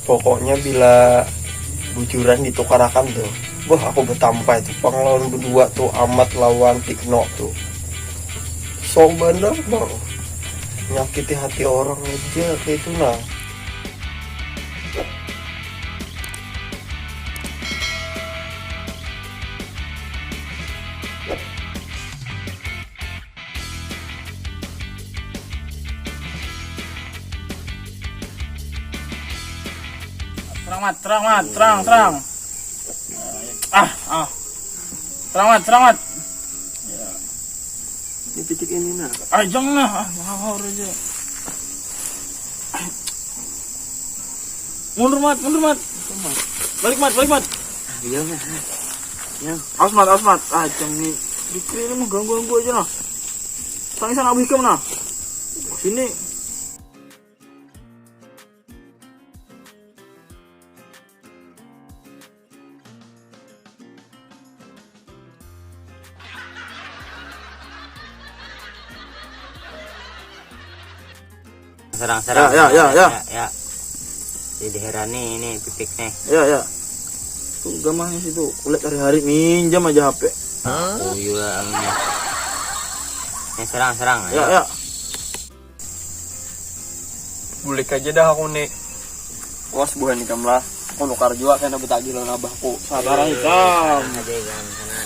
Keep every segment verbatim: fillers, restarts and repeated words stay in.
Pokoknya bila bujuran ditukarakan tuh, wah, aku betampai tuh pang lawan berdua tuh, Amat lawan Tikno tuh. Sok bandar bang, nyakiti hati orang aja kayak itu nah. Serang mat, serang mat, serang, serang. Ah, ah. Serang mat, serang mat. Ini pitik ini nah. Ajang nah, ah, ngawur aja. Mundur mat, mundur mat. Balik mat, balik mat. Iya nah. Ya. Awas mat, awas mat. Ajang nih. Dikira ini mau ganggu-ganggu aja nah. Tangisan abu ikam nah. Sini. Serang-serang. Ya, ya, ya, ya. Ya. Jadi diherani ini pitik nih. Ya, ya. Tuh gamahnya situ. Kulit hari-hari minjam aja H P. Aku juga amnya. Ini serang-serang. Ya, ya. Bulik aja dah aku nih. Awas buhan ikam lah. Aku nukar juga kena betagih lawan abahku. Sabar aja ikam. Aja kan sana.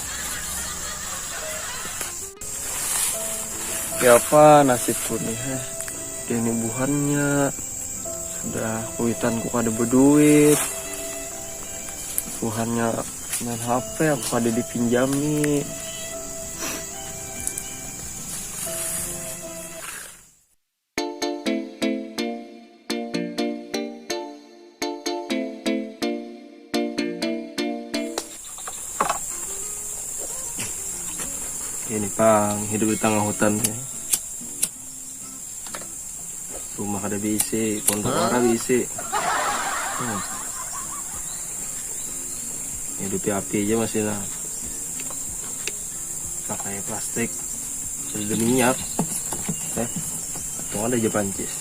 Ya apa nasibku nih heh. Ini buhannya sudah kuitanku kada berduit. Buhannya main H P aku kada dipinjami. Ini pang hidup di tengah hutan ya. Rumah kada bisi, pondok kada bisi. Hmm. Hidupi api aja masih nah. Pakai plastik, sudah minyak. Eh, untung ada aja pancis.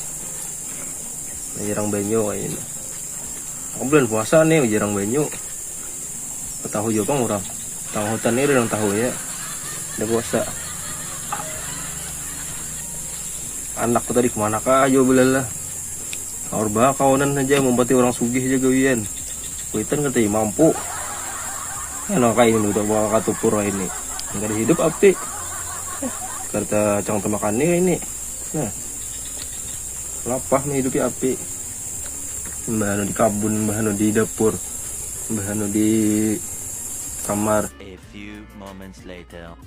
Nah, jarang banyu kayak ini. Aku bulan puasa nih, jarang banyu. Tahu juga pang orang. Tengah hutan ini orang tahu ya. Ada puasa. Anakku tadi kemana kah jauh belalah. Aur bah kawanan aja mempati orang sugih aja gawian. Kuitan kata mampu. Ya nang kayak ini udah bakal katupur ini. Enggak ada hidup api. Kata cang temakannya ini. Nah. Lapah menghidupi api. Mbah anu di kabun, mbah anu di dapur, mbah anu di kamar. A few moments later.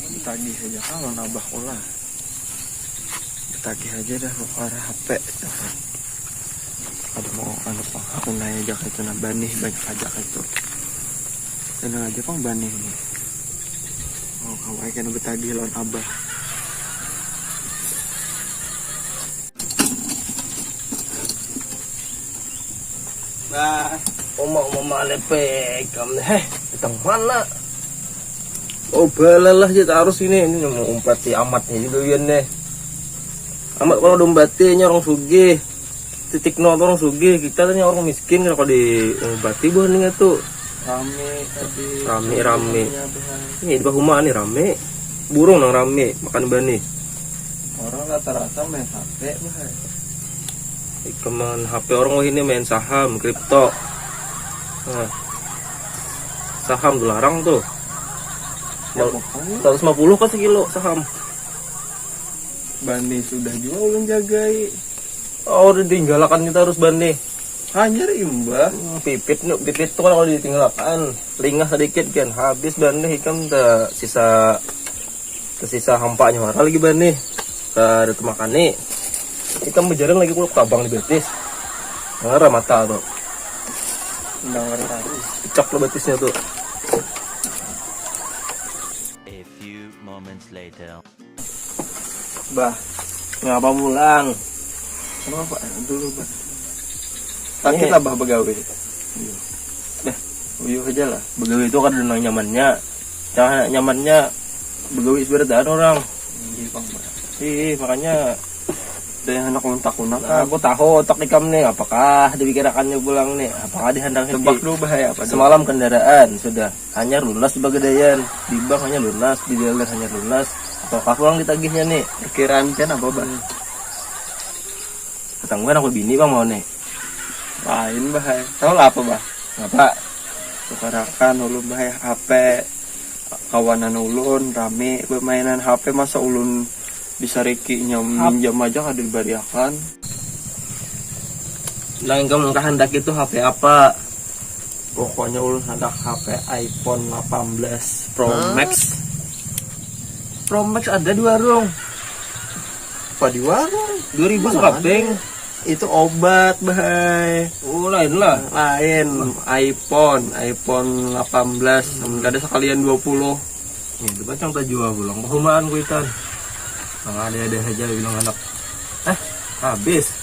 Ditagih aja kalau nabah ulah. Ditagih aja dah nukar H P. Ada mau anu pang aku nanya aja itu nah banih banyak aja itu. Tenang aja pang banih nih. Oh, kamu aja kena betagih lawan abah. Bah, Oma, oma malepe kam heh, datang mana? Oh, balalah aja terus ini, ini mau umpati amatnya juga wian deh. Amat kalau dombatinya orang sugih, titik nol orang sugih, kita tanya orang miskin kalau di umpati buah nih tuh. Rame tadi. Rame, rame. Ya, Bah. Ini di rumah nih rame. Burung nang rame makan banih. Orang rata-rata main H P, Bah. Ikam main H P orang wah ini main saham, kripto. Nah. Saham tuh larang tuh. Ya, pokoknya. Seratus lima puluh kan sekilo saham. Bani sudah juga ulun jagai. Oh, udah tinggalkan kita harus bani. Hanyar imbah. Hmm, pipit nu, pipit tuh kalau ditinggalkan, lingah sedikit kan, habis bani ikam te sisa te sisa hampanya orang lagi bani. Kada temakan nih. Ikam berjalan lagi kuluk tabang di betis. Ngarah mata tuh. Undang tertarik. Pecak lo betisnya tuh. A few moments later. Bah, ngapa pulang? Kenapa? Dulu, Bah. Sakit Ini- abah begawe. Dah, uyuh aja lah. Begawe itu kada nang nyamannya. Yang nyamannya begawe seberat orang. Iya, Bang, Bah. Ih, makanya ada yang hendak ulun takunakan. Nah, aku tahu otak ikam nih, apakah dipikirakannya pulang nih, apakah dihandang Tebak dulu, bahaya apa dulu? Semalam kendaraan sudah hanyar lunas di Pegadaian, di bank hanyar lunas, di dealer hanyar lunas, apakah pulang ditagihnya nih? Perkiraan kan apa, bah? Ketangguhan aku bini bang mau nih. Lain, bah. Tahu lah apa, bah? Apa? Tukarakan ulun, bah, H P kawanan ulun rame bermainan H P, masa ulun bisa rikinya minjam aja kada dibariakan. Nah, engkau mengkahandaki itu H P apa? Pokoknya ulun hendak H P iPhone delapan belas Pro Max. Pro Max ada di warung. Apa di warung? Dua ribu sekaping. Itu obat, bahai. Oh, lain lah. Lain, iPhone, iPhone delapan belas, namun kada sekalian dua puluh. Ya, itu bacang tak jual pulang. Pahumaan kuitan. Nah, ada-ada aja bilang anak. Eh, habis.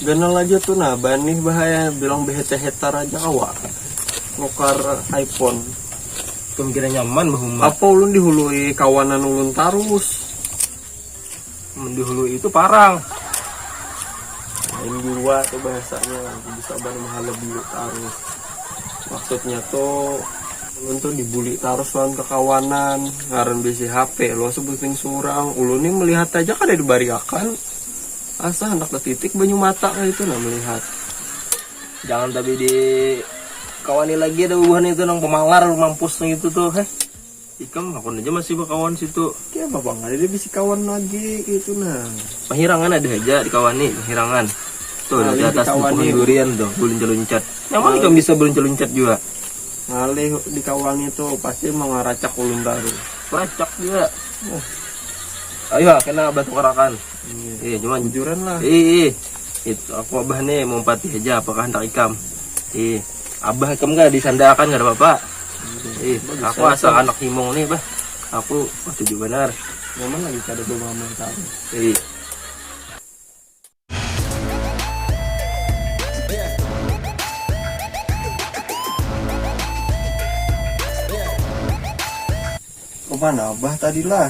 Ganal aja tuh, nah, banih, bahaya, bilang beheta-hetar aja kawa. Nukar iPhone. Pemikiran nyaman bahuma. Apa ulun dihului kawanan ulun tarus? Mendihului itu parang. Lain jua tuh bahasanya, bisa banar mahalabi tarus. Maksudnya tuh ulun tuh dibuli tarus lawan kakawanan, ngaran bisi H P lo sebuting surang. Ulun nih melihat aja kada dibariakan. Asa hendak tetitik banyu mata kayak itu, nah, melihat. Jangan tapi di kawani lagi ada bubuhan itu nang pemalar mampus nang itu tuh, heh. Ikam hakun aja masih bakawan situ. Kayak apa, bang? Ada dia bisi kawan lagi gitu, nah. Mahirangan ada aja di kawani, mahirangan. Tuh, Alih di atas di kawani. Pohon durian tuh, beluncat-luncat. Nyaman ikam bisa beluncat-luncat juga. Ngalih di kawan itu pasti mangaracak ulun tarus. Racak juga. Ayo, kena abah tukarakan. Iya, cuman Bujuran lah. Ih, ih. Itu aku abah nih mau patih aja, apakah hendak ikam? Ih, abah ikam gak disandaakan, gak ada apa-apa. Ih, aku asal anak himung nih, bah. Aku setuju benar. Nyaman lagi kada bawa mantan. Ih. Kemana abah tadi lah?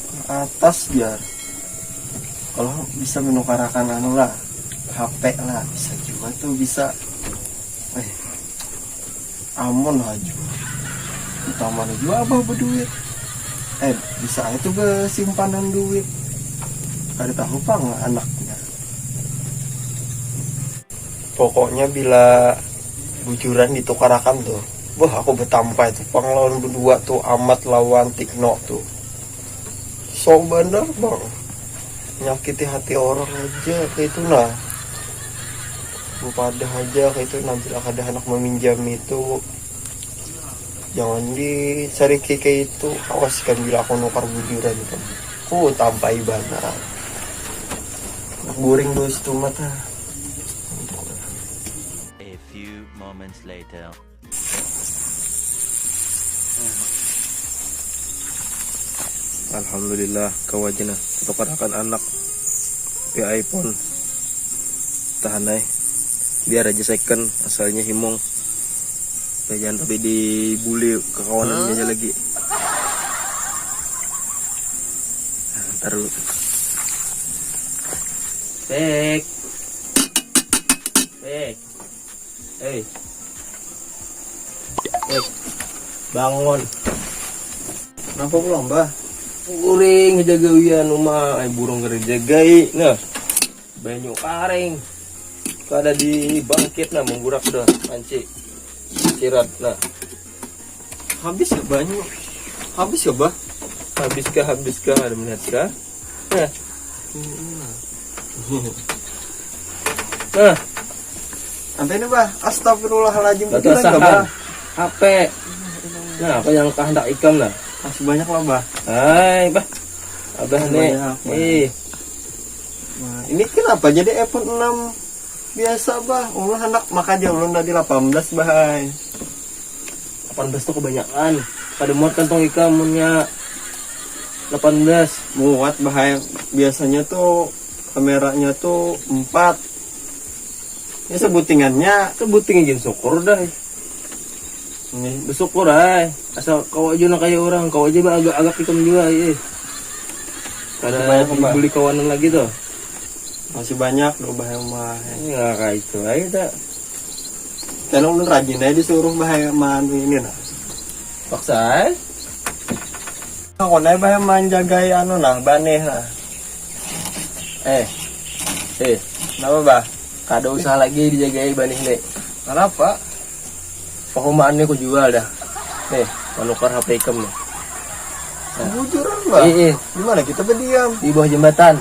Ke atas, jar. Kalau bisa menukarakan anu lah, H P lah, bisa juga tuh, bisa. Eh, amun lah juga. Entah mana juga abah berduit. Eh, bisa itu bersimpanan duit. Kada tahu pang anaknya. Pokoknya bila bujuran ditukarakan tuh, wah, aku betampai tuh pang lawan berdua tuh, Amat lawan Tikno tuh. Sok bener, bang, nyakiti hati orang aja kayak itu, nah. Bepadah aja kayak itu, nah, bila kada anak meminjam itu, jangan disariki kayak itu. Awas kan bila aku nukar bujuran itu, aku tampai banar. Guring dulu situ mata. A few moments later. Alhamdulillah, kawa aja nah tukarakan anak. P iPhone. Tahan ai. Biar aja second, asalnya himung. Ya, jangan tapi dibully kekawanannya aja lagi. Taruh. Pek. Pek. Hei. Eh, bangun. Kenapa pulang, Bah? Guring aja gawian uma, ai burung kada dijagai. Nah. Banyu karing. Kada dibangkit nah, menggurak dah panci. Sirat nah. Habis ya banyu. Habis ya, Bah? Habiskah, habiskah, ada melihat kah? Nah. Nah, Sampai ini, Bah. Astagfirullahaladzim. batu Betulan nggak, asahan. Bah? H P. Nah, apa yang kehendak ikam nah? Masih banyak lah, Bah. Hai, bah. Abah nih. Banyak, Bah. Ih, Nah, ini kenapa jadi iPhone enam biasa, Bah? Ulun hendak maka aja ulun tadi delapan belas, Bah. Hai. delapan belas tuh kebanyakan. Kada muat kantong ikam munnya delapan belas. Muat, Bah. Hai. Biasanya tuh kameranya tuh empat. Ini sebutingannya. Sebuting aja syukur dah. Ini bersyukur ai. Asal kau aja nak kayak orang, kau aja bah agak-agak ikam juga, eh. Ada dibeli kawanan lagi tuh. Masih banyak loh baheman. Enggak kayak itu aja tak. Karena ulun rajin aja disuruh baheman ini nah. Paksa eh. Aku naik baheman jagai anu nah, baneh nah. Eh, eh, kenapa bah? Kada usah lagi dijagai baneh nih. Kenapa? Pahumaan nih aku jual dah. Nih, manukar H P ikam nih. Bujuran bah. Iya, iya. Di mana kita berdiam? Di bawah jembatan.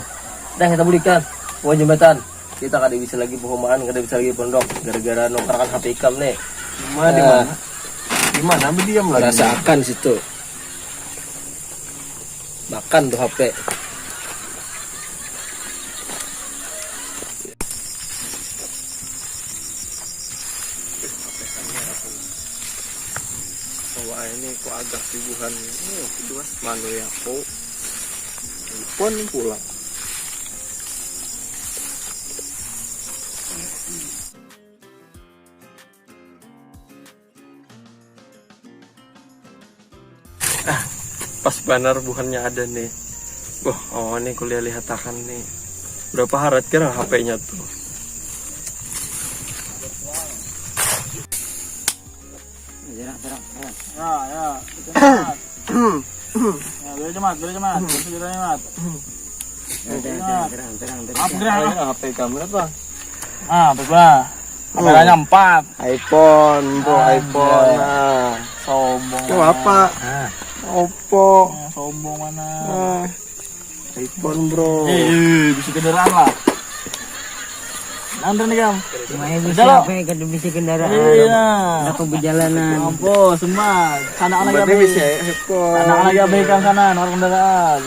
Dah kita bulikan. Bawah jembatan. Kita kada bisa lagi pahumaan, kada bisa lagi pondok gara-gara nukarkan H P ikam nih. Di mana? Di mana? Di mana berdiam lagi? Rasakan situ. Makan tuh H P. Wah ini kok agak subuhan. Oh, itu mas malu ya kok. Pun pulang. Ah, pas banar buhannya ada nih. Wah, oh ini kuliah lihatakan nih. Berapa harat kira H P-nya tuh? Serang, serang, serang. Ya, ya. Itu, Mat. Ya, beri cemat, beri cemat. Beri cemat, Mat. Serang, serang, serang, serang. Apa gerak? Ada H P kamu apa? Ah, apa? Kameranya empat. iPhone, bro, anjay. iPhone. Nah. Sombong. Itu apa? Ah. Oppo. Ah, sombong mana? Ah. iPhone, bro. Eh, eh, bisa kendaraan lah. Nanti nih, Kam. Main bisa apa ya, kada bisa kendaraan. Iya. Aku berjalanan. Ampun, semua. Sana lagi. Berarti bisa iPhone. Sana lagi abaikan sana, nomor kendaraan.